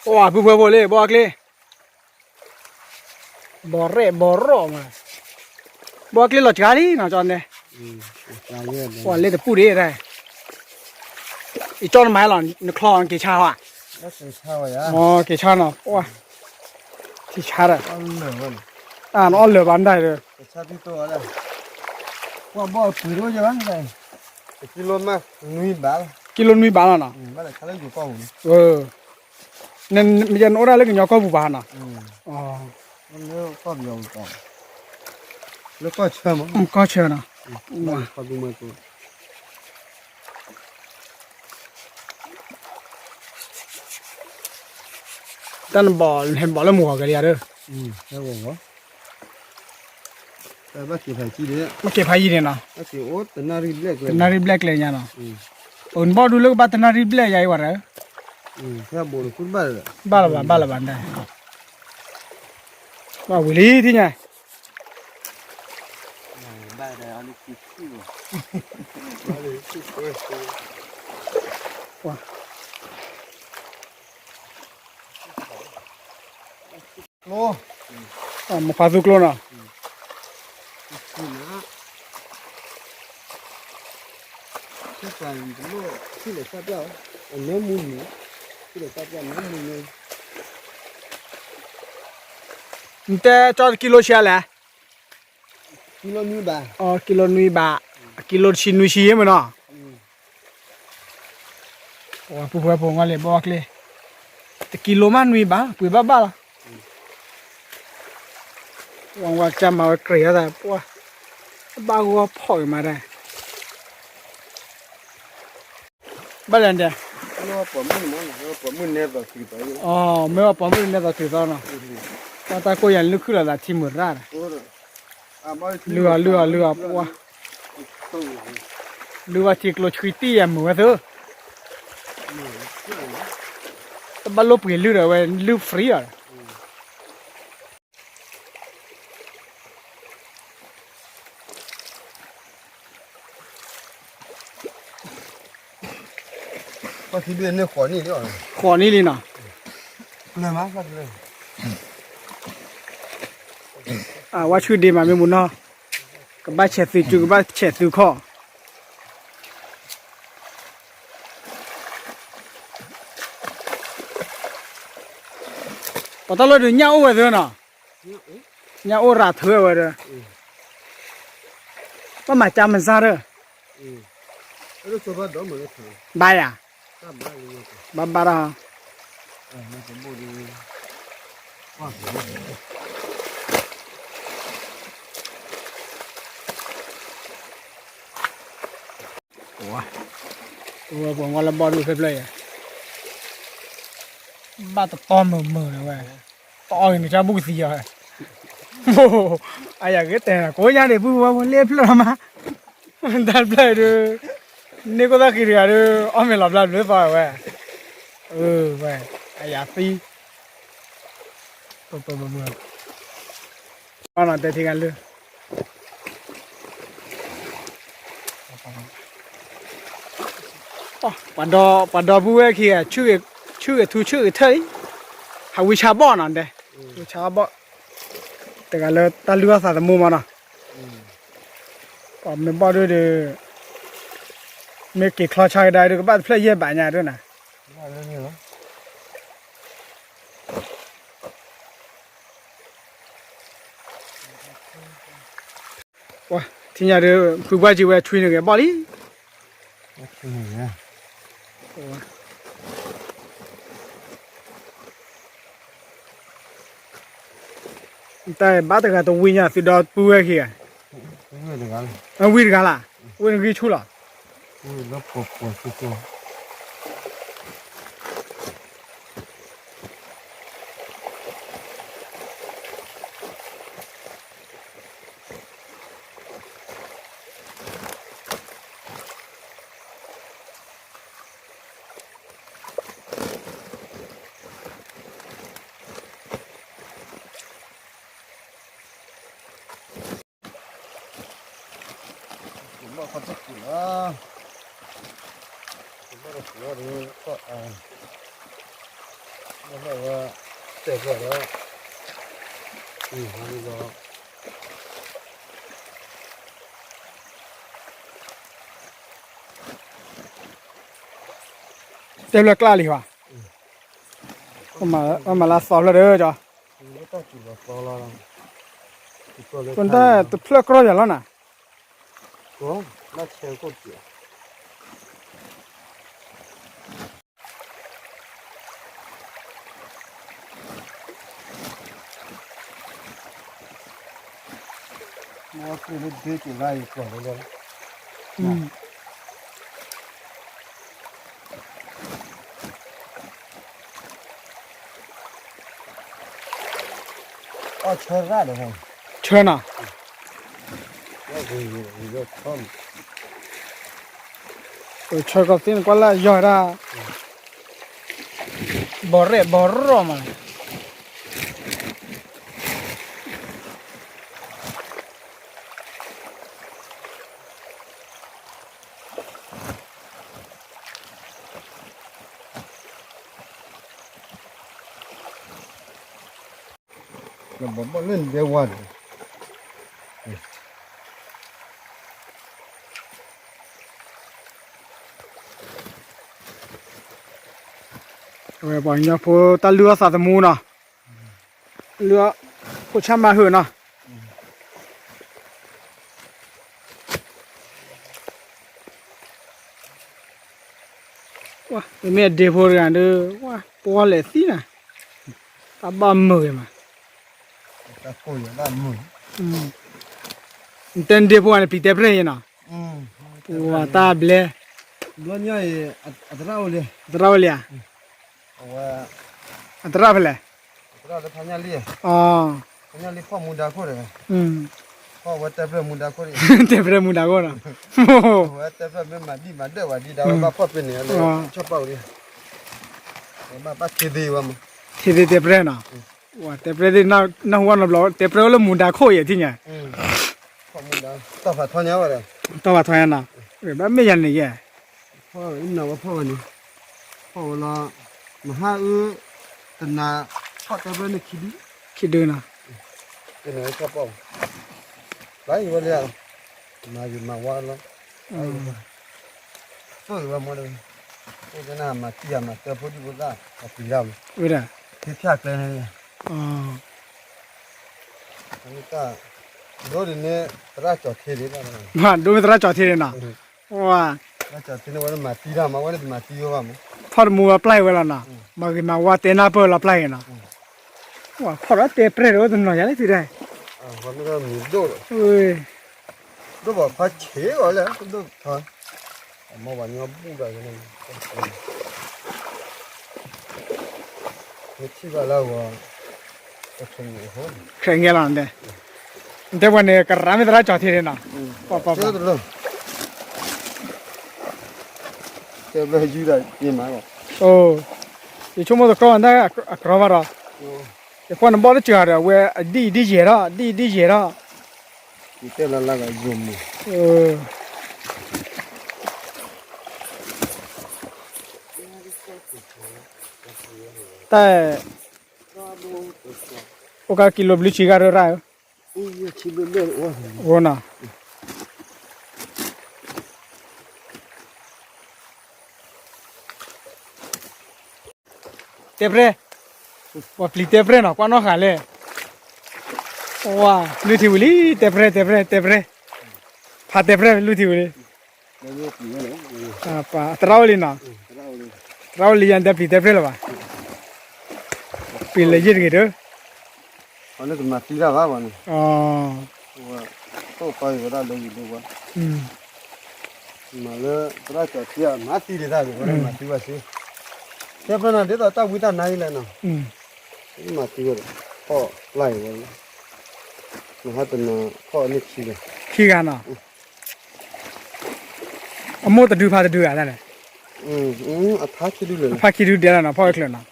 အိၣ် ပုၢ်ဖိဖိလံ ဘီကျ့ ဘီရဲၣ်ဘီရီၣ်မး, ဘီကျ့လီၤစှၤလံနီၤ ကၠီန့ၣ်, ပှၤလ့တပူၣ်ဒံးတၢ်, ယကၠီနမၤလီၤ နချီနက့ၤဆါဟီ, က့ၤဆါနီၤ, ထံဆါဒီး, နအီၣ်လၢာ်ဘၣ်ဒၣ်ဒီး, ကံလိနွံဘးလီၤနီၤ, နအိၣ်ဒၣ်လၢကညီကီၢ်ပူၤဘၣ်နီၤ, ကီၢ်ဆၢနီၤ, တၢ်နဘီၣ် နဟဲဘီၣ်လၢမုၢ်ဂီၤကဲလံဧါဒီး, က့ၤဖးယံၤန့ၣ်နီၤ, တနၣ်ရံၣ်ဘျဲၣ်ကျဲညါနီၤ, အိၣ်နဘီၣ်ဒုလၢကဘၣ်တနၣ်ရံၣ်ဘျဲၣ်ယၤအံၤဝဲဒီး, ဘၣ်လၢၤဘၣ် ဘၣ်လၢၤဘၣ်န့ၣ်, ဘၣ်ဝံၤလံထံၣ်ညါ မ့ၢ်ဖးသူကျိနီၤ, နတဲကၠီတကံလိဆံးလဲၣ်, ကံလိနွံဘး, ကံလိတဆံနွံဆံယဲၢ်မ့ၢ်နီၤ, ပုၢ်ဖိဖိငီလံဘီကျ့, တကံလိမးနွံဘး ပှ့ၤဘၣ်ဘၣ်လီၤ, ဝဲကမၤဝဲကြ့ၤအသးပှၢ်, ဘၣ်ဂီၢ်ဖီၣ်အံၤမးဒၣ် ဘၣ်လဲၣ်ဒဲး, မ့ၢ်အီၣ်ပိာ်မုၣ်န့ၣ်သိးတုၤသီနီၤ, တၢ်ကိၢ်ယၤလုၢ်ခုၣ်လီၤသးထံမုာ်ရၣ်ဒီး, လုၢ်အီၤလုၢ်အီၤလုၢ်အီၤပှၢ်, လုၢ်ဘၣ်ထံကျိဆှံတံၢ်ယၤမုာ်ဝဲသု, တဘၣ်လိၣ်ပှ့ၤလုၢ်ဒီးဝဲလုၢ် free အီၤ ဃိးနံၣ်လံနီၤ, ဝါဆူၣ်ဒ့မးမ့ၢ်မူနီၤ, ကဘၣ်ဆဲးသုစု ကဘၣ်ဆဲးသုခီၣ်, ပှၤတၢ်လီၢ်ဒုးညၣ်အိၣ်ဝဲသ့နီၤ, ညၣ်အိၣ်ရၤထွဲဝဲဒီး, ဘၣ်မၤကၢ်မစၢ်ဒီး, ဘၣ်ယၤ, ဘၣ်ဘၣ်ဒီး ပှၤငီလၢဘီၣ်ဒိၣ်ဖျၢၣ်ဖျၢၣ်အံၤ, ဘၣ်တတီမုာ်မုာ်န့ၣ်ဝဲ, တီအီၤဂ့ၤန့ၣ် ကၢ်ဘူၣ်ကသံယၤဝဲ, အယၤဂ့ၤတဲာ်ကိးညါဒံး ပုၢ်ဝဲဖိလ့ဖျၢၣ်လီၤမး, တၢ်ဖျၢၣ်ဒုး, န့ၢ်ကိၢ်သီၣ်ဃံတဂၤဒုး အီၣ်မ့ၤလီၤဘျါဘျုးသီဝဲ, ဝဲ, အယၤသံ ပပပပ, ပနီၤတဲထံဂၤလၢ ပှၤဒီပုၢ်ဝဲၢ်ခံဂၤ, ဆူၣ်ဂ့ၤထူဆူၣ်ဂ့ၤထၢၣ်လံ, ဟးဝံဆါဘီၣ်နီၤဒဲး, ဝံဆါဘီၣ်, တဂၤလၢတၢ်လုၢ်အီၣ်သးသမူမးနီၤ, ပှၤမ့ၢ်ဘီၣ်ဒုးဒီး, မ့ၢ်က့ၤချီဆါကဒါဒုး ကဘၣ်တဖျၢၣ်ယဲၢ်ဘးညါဒုးနၤ ပှၤထံၣ်ညါဒီး ဖုပှၢ်ကံဝဲဆွံန့ၣ်ဂ့ၤဘီၣ်လံ, တၢ်ဘၣ်တဂၤတဝံၤညါ သုဒီပုၢ်ဝဲၢ်ခံဂၤ, ဝံၤတဂၤလၢ်, ဝံၤနဂံၢ်ဆူၣ်လီၤ. ဝဲ တဲဖျၢၣ်ဒီး အံၤ တဲဖျၢၣ်ကျၢ်လံဟီ, ပမၤလၢသီဖျၢၣ်ဒီးကီ, ပတၢ်တဖျၢၣ်ကြီယၤလီၤနၤ, ဆၢနၤ, ဆၢကီးသ့ၣ်နကွၢ်လၢယီၤဒၣ်, ဘီရဲၣ်ဘီရီၣ်မး ဘီဘီလၢနဒဲဝါန့ၣ်, အဝဲပှၤကညီဖိတၢ်လုၢ်အီၣ်သးသမူနီၤ, လုၢ်အီၣ်ဖိဆၣ်မၤဟုာ်နီၤ, မ့မ့ၢ်အဒ့ဖိတဂၤဒီး ပှၤလဲၤသံနၤ, တၢ်ဘၣ်မုာ်ဂ့ၤမး, နတဲနဒ့ဖိဂၤန့ၣ် ပျံၤတဲပြဲၢ်အံၤနီၤ, ပှၤတၢ်ဘျဲ, သရၣ်အိၣ်လံဧါ, အသရၣ်ဖဲလဲၣ်, ဖဲညၣ်လံ, ဖဲညၣ်လံဖီၣ်မူဒါခိၣ်ဒီး, ဖီၣ်ဝဲတဲပြဲၢ်မူဒါခိၣ်, တဲပြဲၢ်မူဒါခိၣ်နီၤ, ဝဲတဲပြဲၢ်မ့ၢ်မၤဒံၣ်မၤဒၢၣ်ဝဲဒံးဒီး ဝဲဘၣ်ဖီၣ်ပ့ၤန့ၣ် လၢဆီၣ်ပီၣ်ဝဲဒံး, ဝဲဘၣ်ဘၣ်ထံသ့ဝဲမး, ထံသ့တဲပြဲၢ်နီၤ, ဝဲတဲပြဲၢ်သ့ၣ် နၢ်ဟူဝဲနီတဘျီ တဲပြဲၢ်အိၣ်လၢမူဒါခိၣ်အံၤထံၣ်ညါ, တီၢ်ဖးထီညါဝဲ, တီၢ်ဖးထီညါနီၤ, ဘၣ်မ့ၢ်ယၤန့ၣ်ယဲ, ဖီၣ်ဝဲ, ဖီၣ်ဝဲလီၤ, မဟါအၢ, တနၤ, ဖီၣ်တဲပြဲၢ်န့ၣ်ခံဒု, ခံဒုနီၤ, တနၤဆီၣ်ပီၣ်, ဘၣ်ယံၤဝဲလံ, မၤဂ့ၤမၤဝါလီၤ, သိၣ်ဂ့ၤဝဲမ့ၢ်ဒီး, အိၣ်ကနၣ်မၤတံၢ်အမၤတၢဖိဒံဖိသၣ်အပျံၤတၢ်မး, ဝဲဒၣ်, ဖဲဖၠၣ်ကျဲန့ၣ်, ဒိၣ်ဒ်န့ၣ်, သရၣ်ကၠီၤထ့ဒံး, ဒိၣ်မ့ၢ်သရၣ်ကၠီၤထ့ဒံးနီၤ, ဝဲ, မၤတံၢ်တၢ်မၤဝဲန့ၣ်တမၤတံၢ်ဝဲဘၣ်မး, ဖီၣ်တမူဝဲပျၢ်ဝဲလီၤနီၤ, မၤဂ့ၤမၤဝါတဲနၢ်ပၢၢ်လီၤပျၢ်ဂ့ၤနီၤ, ဝဲခီၣ်ဒီးတဲပြဲၢ်ဒီးအိၣ်တနီၤယၤလၢသုဒၣ်, ဒိၣ်ဘၣ်ဖးဆံးဂီၤလဲၣ်, အမ့ၢ်ပှၤညီဘူၣ်ဒီး, နထံၣ်ဘၣ်လၢအဂီၢ်, ခဲအံၤလီၤ, နတဲပှၤန့ၣ် ကရၤမ့ၢ်သရၣ်ကၠီၤထ့န့ၣ်နီၤ, တဲဘျီယူၢ်ဒၣ်ယမး, ယဆိကမိၣ်သကိးဒၣ်အကြၢးဘၣ်ဒီး, ယကွၢ်နဘီၣ်တစှၤဒီး အဝဲအဒံၣ်အဒံၣ်ယဲၢ်ထီၣ် ဒံၣ်အဒံၣ်ယဲၢ်ထီၣ်, ယတဲလၢလၢဂၤယိၤမး, တၢ်, အိၣ်ကါကံလိဘျုးဆံဂၤရၢ်ရၢ်, အိၣ်နီၤ, တဲပြဲၢ်, ပှၤပျံၤတဲပြဲၢ်နီၤ ကွၢ်နီၣ်ဃာ်လဲၣ်, ဝါ, လုၢ်ထံဝံၤလံ တဲပြဲၢ် တဲပြဲၢ် တဲပြဲၢ်, ဖးတဲပြဲၢ်လုၢ်ထံဝံၤလံ, သရၣ်အိၣ်လံနီၤ, သရၣ်အိၣ်လံယၤ နတဲပျံၤတဲပြဲၢ်လၢၤဘၣ်, ပျံၤလၢယ့ၢ်တဂ့ၤဒီး အဝဲန့ၣ်တမၤသံတၢ်ဘၣ်ဘၣ်န့ၣ်, အဝဲ, သိၣ်ပာ်ဂ့ၤဝဲဒၣ်လၢဂ့ၤဒိၣ်ဝဲ, မၤလၢသရၣ်ကၠီၤထ့ မၤသံဒံးတၢ်ဂ့ၤ ဝဲဒၣ်မၤသံဘၣ်စ့, တဲဖဲနၤဒ်သိးတၢ်ဝံတၢ်နါအံၤလဲၣ်နီၤ, မၤသံဝဲဒီး, ဖီၣ်ပျၢ်အံၤဝဲ, မဟါတနၤဖီၣ်န့ၢ်ခံဂၤ, ခံဂၤနီၤ, အမိၢ်တဒုဖးတဒုဧါန့ၣ်, အဖးခံဒုဒဲးလီၤနီၤ ဖီၣ်ဝဲချုးနီၤ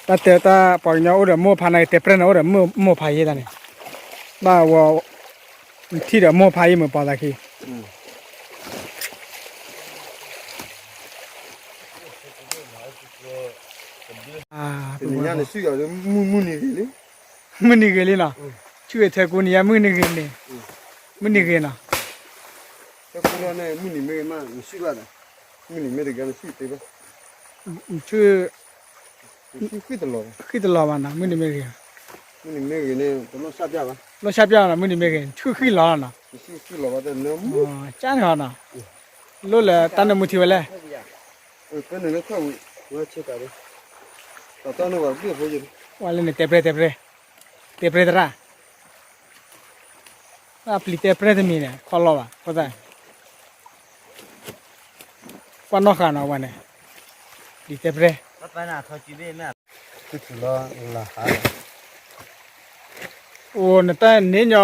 တၢ်တဲတၢ်ပှၤကညီအိၣ်ဒီးမိၢ်ဖးန့ၣ် တဲပြဲၢ်န့ၣ်အိၣ်ဒီးမိၢ်ဖးယဲၢ်တၢ်န့ၣ်, ဘၣ်ဝဲ, နထံၣ်ဒီးမိၢ်ဖးယဲၢ်မုၢ်ပှၤသးခံ, အိၣ်ဆံးတဒိၣ်မး အိၣ်ဆံးကျဲ တနံၤညါနစုၣ်ယၤဒီး မုၢ်မုၢ်နံၤဂ့ၤလံ, မုၢ်နံၤဂ့ၤလံနီၤ, ဆူၣ်ဂ့ၤထဲကူနံၤညါ မုၢ်နံၤဂ့ၤန့ၣ်, မုၢ်နံၤဂ့ၤနီၤ, ထဲကူလီၤန့ၣ် မုၢ်နံၤမ့ၢ်ဂ့ၤမး နစုၣ်ဘၣ်ဒီး, မုၢ်နံၤမ့ၢ်တဂ့ၤ နစုၣ်တ့ဘၣ်, ဆူၣ် ဃံတလီၤဘၣ်နီၤ, မုၢ်နံၤမ့ၢ်ဂ့ၤ, မုၢ်နံၤမ့ၢ်ဂ့ၤန့ၣ် တလိၣ်စၣ်ပျၢ်ဘၣ်, လိၣ်စၣ်ပျၢ်နီၤ, မုၢ်နံၤမ့ၢ်ဂ့ၤ ဆူၣ်ဃံလီၤနီၤ, ဃံလီၤဘၣ်တနၢမူ, ကၢ်န့ၣ်ဟီနီၤ, လိၣ်လၢတၢ်နၢမူထံဝဲလဲၣ်, ဝဲလၢန့ၣ်တဲပြဲတဲပြဲ, တဲပြဲသရၣ်, အပျံၤတဲပြဲတမံၤန့ၣ် ခီလီၤဘၣ် ဖိသၣ်, ကွၢ်နီၣ်ဃာ်နီၤဝဲန့ၣ်, ပျံၤတဲပြဲ အိၣ် နတၢ်န့ၣ်ညီ,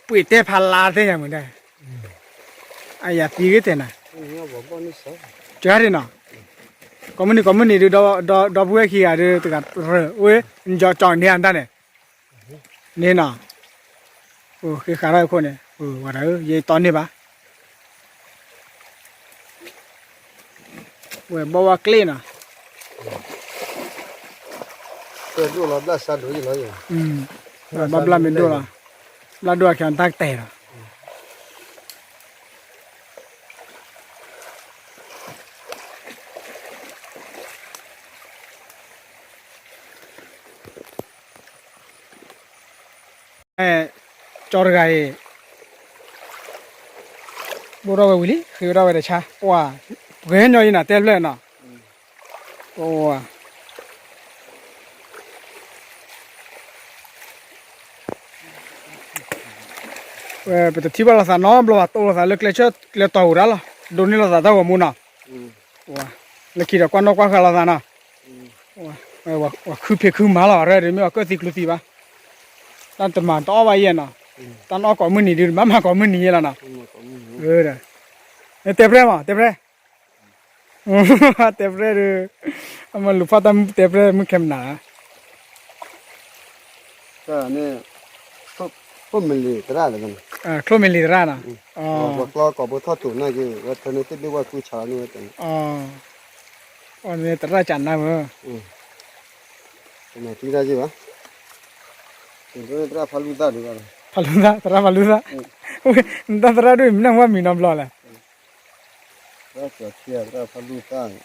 ပှ့ၤတဲဖးလါတဲညါမုၢ်ဒဲ, အယၤသံဂ့ၤတဲနၤ, ကၢ်ဒ်နီၤ, ကိးမုၢ်နံၤကိးမုၢ်နံၤဒုး, ဒီပုၢ်ဝဲၢ်ခံဂၤဒုး တဂၤရၢၢ်ဝဲ, ကၠီၤန့ၢ်အတၢ်န့ၣ်, န့ၣ်နီၤ, ဃ့ဃာ်ထီၣ်အခိၣ်န့ၣ်, ဝဲဒၣ်ဧၢ ယတီန့ၢ်ဘၣ် ဝဲဘီဝါကျ့နီၤ, ဘၣ်ဘျါမ့ၢ်ဒိၣ်လီၤ, ဘျါဒိၣ်အခံတၢ်ကတဲာ်လီၤ. ကၠီတဂၤအံၤ, ဘိၣ်ထီၣ်ဝဲဝံၤလံ ဃ့ဝဲဒၣ်ဝဲတဆါ, ပှၤ, ပှဲၤညီအံၤနၤ တဲဖျၢၣ်နီၤ, ဝဲပတထံၣ်ဘၣ်လိာ်သးနီတဘျီဘၣ် တိၢ်လိာ်သးလၢကျဲဆၢကျဲတီၤဝဲဒၣ်လီၤ, ဒိးန့ၢ်လိာ်သးတၢ်ဂီၤမူနီၤ, လၢခံဒီးကွၢ်နီၣ်ကွၢ်ဃာ်လိာ်သးနီၤ, ဝဲခုဖံးခုမၤလီၤရၢဒုး မ့ၢ်အကၢၣ်သံကျူသံဘၣ်, တၢ်တမၤတအီၣ်ဘၣ်ယဲနီၤ, တၢ်နအီၣ်ကိးမုၢ်နံၤဒုး တဘၣ်မၤကိးမုၢ်နံၤယဲလီၤနီၤ, တဲပြဲမး တဲပြဲ တဲပြဲဒုး, အမ့ၢ်လူၤဖီၣ်တၢ်တဲပြဲမုၢ်ခဲမနၤ, န့ၣ်, ချိၣ်မလံၤသရၣ်, ချိၣ်မလံၤသရၣ်နီၤ, ပှၤကျီကိးဖိထီၣ်တိာ်န့ၣ်က့ၤ ဝဲထၢန့ၣ်သ့ၣ်ဘ့ၣ်ဝဲကူၣ်ဆးန့ၣ်ဝဲတန့ၣ်, အန့ၣ်သရၣ်ကနၢ်မ့ၢ်, တမၤသံတၢ်ယ့ၢ်ဘၣ်, သရၣ်ဖးလူသၣ်ဒုးဘၣ်, ဖးလူသၣ် သရၣ်ဖးလူသၣ်, နတၢ်သရၣ်ဒိၣ်အံၤ မ့ၢ်နၢ်ဟူဘၣ်မံၤနီတဘျီလဲၣ် သရၣ်ဒိၣ်န့ၣ်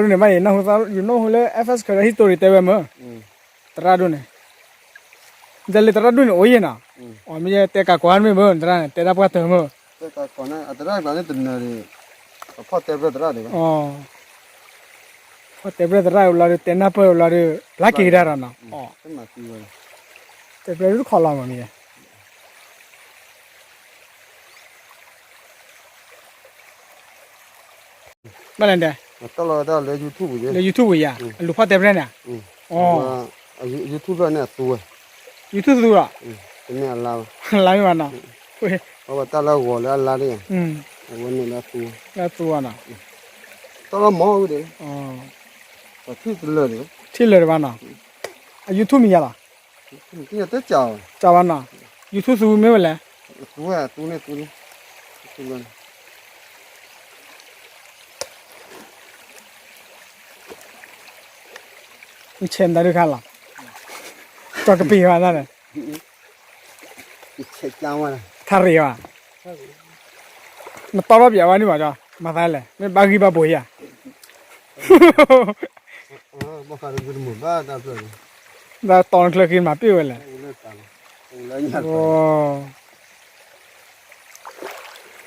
ဘၣ်အံၤ နၢ်ဟူသး ယနၢ်ဟူလၢ F S ခဲဒီး history တဲဝဲမ့ၢ်, သရၣ်ဒိၣ်န့ၣ်, ဒ်လၢသရၣ်ဒိၣ်န့ၣ်အိၣ်ယဲနီၤ, အမ့ၢ်ယဲတဲကးကိးမ့ၢ်မ့ၢ် သရၣ်န့ၣ် တဲဒၣ်ပှၢ်တၢၢ်မ့ၢ်, ဖီၣ်တဲပြဲသရၣ်ဒုး, ဖီၣ်တဲပြဲသရၣ်ဝဲလီၤဒုး တဲနၢ်ပၢၢ်ဝဲလီၤဒုး ဖျါက့ၤကဒါဒီးနီၤ, တဲပြဲဒုးတခီလီၤမ့ၢ်မ့ၢ် ဘၣ်လဲၣ်ဒဲး, တၢ်လီၤတၢ်လၢ YouTube ယဲ, လၢ YouTube ယဲ, အလူၤဖီၣ်တဲပြဲန့ၣ်, အ YouTube ဖျၢၣ်န့ၣ်အသူဝဲ, YouTube သူလီၤ, တမ့ၢ်အလါဘၣ်, လါမ့ၢ်ဘၣ်နီၤ, အဝဲတၢ်လၢအဂီၤလၢအလါန့ၣ်, အဝဲန့ၣ်လၢအသူ, လၢအသူနီၤ, တၢ်လီၤမီၤဝဲဒၣ်, ထံၣ်လၢာ်, ထံၣ်လၢာ်တဘၣ်နီၤ, အ YouTube မံၤယါလီၤ ကၢ်ဘၣ်နီၤ, YouTube သူမ့ၢ်ဝဲလဲၣ်, ဆဲးမတၤဒုခါလီၤ, ကၠီကပံၤဘၣ်န့ၣ်, ထါရံၤဘၣ်, နတီဘၣ်ပျးဝဲန့ၣ်ဘၣ်ကၠီ, မၤသးလဲၣ် မ့ၢ်ဘၣ်ဂံၢ်ဘၣ်ဘိယါ ဘၣ်တီနချၢဃံမၤပ့ၢ်ဝဲလဲၣ်, လုၢ်ထံ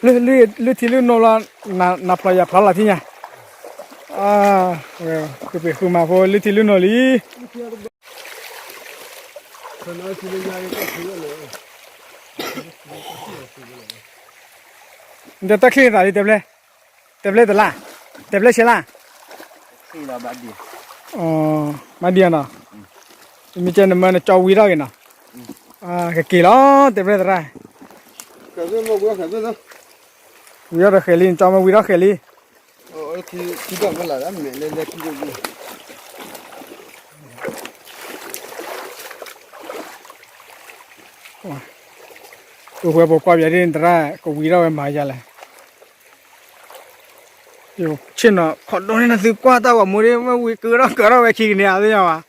လုၢ်နိလီၤ, နဖျီယၤဖျီလီၤထံၣ်ညါ, ဃုပ့ၤဃုမၤဖိလုၢ်ထံလုၢ်နိလံ, ဒီးတၢ်ချံသးလံ တဲပျဲ, တဲပျဲတလါ, တဲပျဲဆဲလါ, မၤဒံးအီၤနီၤ, မ့ၢ်ကဲနမၢနကၠီဝံၤထီၣ်က့ၤနီၤ, ကက့ၤလီၤ တဲပျဲသရၣ်, ဝံၤထီၣ်ဒီးဃဲၤလံ နကၠီမၢဝံၤထီၣ်ဃဲၤလံ ပဝဲပကွၢ်ပယီၤဒ်န့ၣ် သရၣ်ကဝံၤထီၣ်ဝဲမၤယါလဲၣ် ဆ့ၣ်နီၤ ခီၣ်ဒိၣ်န့ၣ် နသုကွၢ်တၢ်ဂီၤမူဒ် မ့ၢ်ဝံၤကၢထီၣ်ကၢထီၣ်ဝဲခံကန့ၢ်ဧါ သ့ၣ်ညါဘၣ်.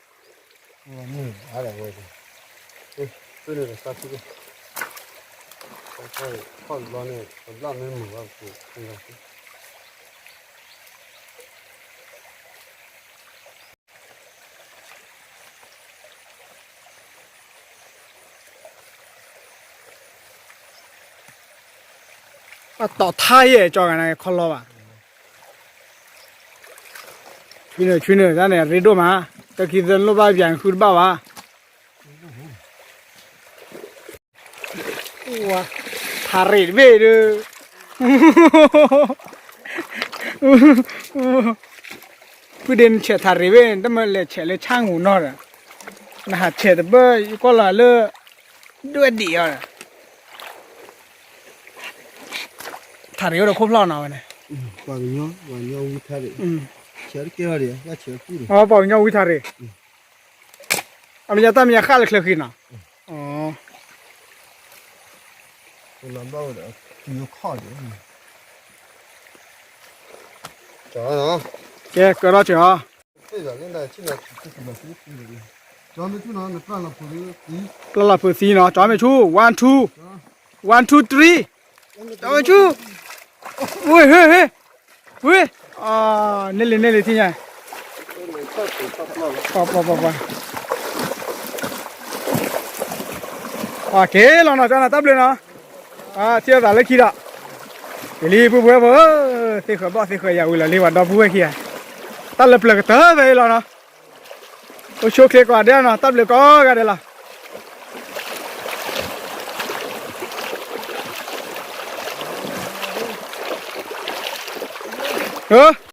အတီၢ်ထါယဲၢ်ကၠီဂၤန့ၣ် ခီလီဘၣ်. ဆွံနုာ် ဆွံနုာ် တၢ်န့ၣ် ရ့ဒိၣ်မး, တၢ်ခံသၢလိၣ်ဘၣ်ပၠးဃုတဘၣ်ဘၣ်. ထးရ့းတဘ့ၣ်ဒုး, ဖုဒ့နဆဲးထးရ့းဘ့ၣ် တမ့ၢ်လဲၤဆဲးလၢဆၣ်ငူနီၤဒီး, နဟးဆဲးတဘၢ ယကွၢ်လီၤလၢ ဒွဲၣ်ဒံးအီၤဒီး, ထးရ့းအိၣ်ဒီးခိၣ်ဖျီၣ်နီၤဝဲန့ၣ်, ပှၤကညီဝံထးရ့း, ပှၤကညီဝံထးရ့း, အမ့ၢ်တၢ်မ့ၢ်ဃၣ်လၢချၢဃံနီၤ, ကဲ ကၢထီၣ်စၢၤအီၤ, ပျၢ်လီၤဖိသံနီၤ ကၠီမ့ၢ်ဆူ one two, one two three, ကၠီမ့ၢ်ဆူ, ဝ့ၢ် ဟ့ၣ် ဟ့ၣ်, ဝ့ၢ်, န့ၢ်လံ န့ၢ်လံ ထံၣ်ညါ, ပှၤ ပှၤ ပှၤ ပှၤ, က့ၤလီၤနီၤ ကၠီနီၤ တၢ်ဘျုးနီၤ, ထံၣ်လိာ်သးလၢခံဒီး, က့ၤလံ ပုၢ်ဝဲၢ်ဖိဧၢ, သ့ၣ်ဃၢၤဘီၣ်သ့ၣ်ဃၢၤယၤဝံၤလီၤလံ ပှၤဒီပုၢ်ဝဲၢ်ခံဂၤ, တၢ်လၢပျၢၤကတၢၢ်ဖဲအံၤလီၤနီၤ, အိၣ်ဆူၣ်အိၣ်ချ့ကိးဂၤဒဲးနီၤ တၢ်ဘျုးကိးဂၤဒဲးလီၤ, ဧၢ